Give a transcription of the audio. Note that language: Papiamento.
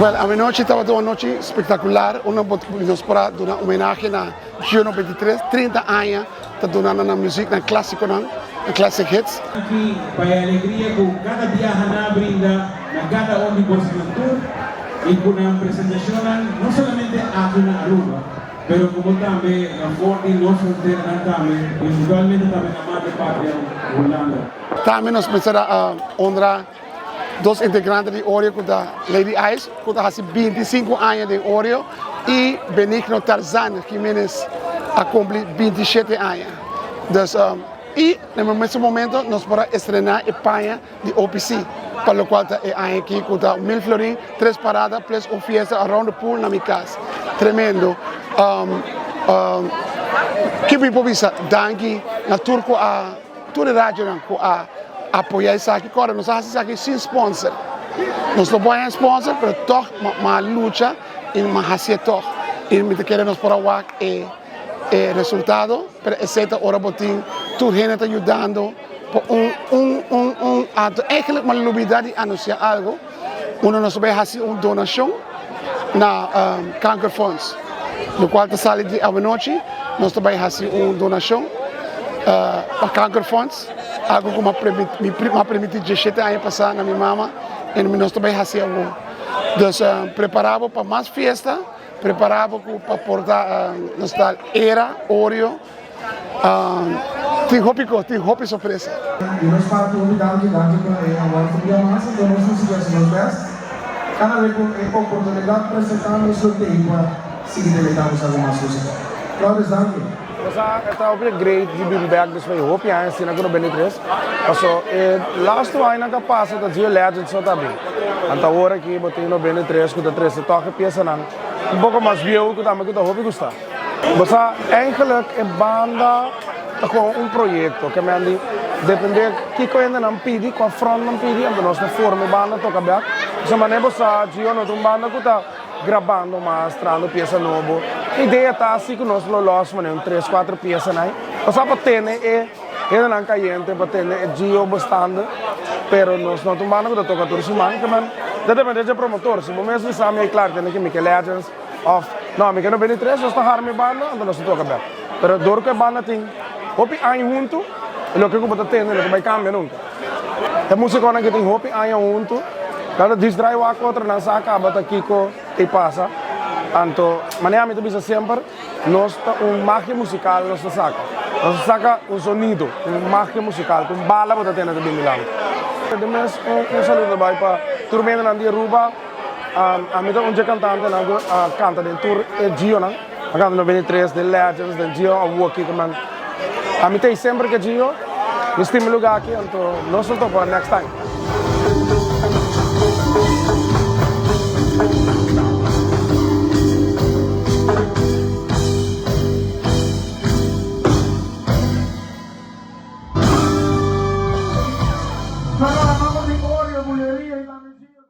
Well, anochi tabata un anochi spektakular, unda nos por a duna homenahe na Gio 93, 30 aña ta dunando nan muzik, nan klásikonan, nan classic hits. Aki pa e alegria ku kada biaha nan a brinda na kada un di bosonan tur i ku nan presentashonnan no solamente aki na Aruba pero komo tambe na for di nos fronteranan tambe i eventualmente tambe na Madre Patria Hulanda. Tambe nos mester a honra dos integrante di Oreo ku ta Lady Ice ku ta hasi 25 aña den Oreo i Benigno Tarzan Jimenez a kumpli 27 aña. Dus i na e mesun momento nos por a estrená e paña di OPC pa lokual ta e aña aki ku ta 1000 florin, tres parada plus un fiesta around the pool na mi kas. Tremendo. Ki mi por bisa? Danki na tur ku a Tur e radionan ku a apoyá esaki, kòrda nos a hasi esaki sin sponsor. Nos no por haña sponsor, pero tòg mi a lucha i mi a hasié tòg. I mi ta kere nos por a wak e e resultado, pero esei ta ora bo tin tur hende ta yudando pa un un un un acto. Eigenlijk mi a lubidá di anunsiá algu, unda nos ta bai hasi un donashon na Kankerfonds, lokual ta sali di awanochi nos ta bai hasi un donashon pa Kankerfonds, algu ku mi a permití diesshete aña pasá na mi mama i nos ta bai hasi awor. Dus prepará bo pa mas fiesta, prepará bo ku pa por ta nos ta era Oreo. Tin hopi kos, tin hopi sorpresa. Di nos parti hopi danki, danki pa e award un bia mas, anto nos lo sigui hasi nos best kada bes ku e oportunidat presentá nos lo tei pa sigui deleitá boso algu mas musical. Claudius danki. Nos a ta hopi great di bin bek despues di hopi aña asina ku no bini tres paso e lastu añanan ku a pasa ta Gio Legends no ta bin anto awor aki bo tin no bini tres ku ta trese tòg e piesanan un poko mas bieu ku tambe ku ta hopi gusta. Bo sa, eigenlijk e banda ta komo un proyekto, ke men di depende kiko hendenan pidi, kua front nan pidi, anto nos ta forma e banda toka bek. Pasobra manera bo sa, Gio no ta un banda ku ta grabando mas, trahando piesa nobo. E idea ta asi ku nos lo los manera un tres, kuater piesanan, pasobra pa tene e hendenan kayente, pa tene e Gio bestaande, pero nos no ta un banda ku ta toka tur siman, ke men ta depende dje promotor. Si bo mes bisa mi, ey klaar, tene ki Mikel Legends, Of, no, mi ke no bini tres, nos ta harma e banda, anto nos ta toka bek. Pero dor ku e banda tin hopi aña huntu, e loke ku bo ta tende no ta bai kambia nunka. E musikonan ke tin hopi aña huntu, nan ta djis drai wak otro, nan sa kaba ta kiko ei pasa. Anto, manera mi ta bisa semper, nos ta un magia musikal nos ta saka. Nos ta saka un sonido, un magia musikal, ku un bala bo ta tende ta bin dilanti. Dimes un saludo ta bai pa tur mendenan di Aruba. Ami ta un dje kantantenan ku a kanta den tur e Gionan. A kanta 93, den Legends, den Gio awoki ku nan. Ami ta ei semper ku e Gio. Mi stima e lugá aki, anto nos lo topa next time.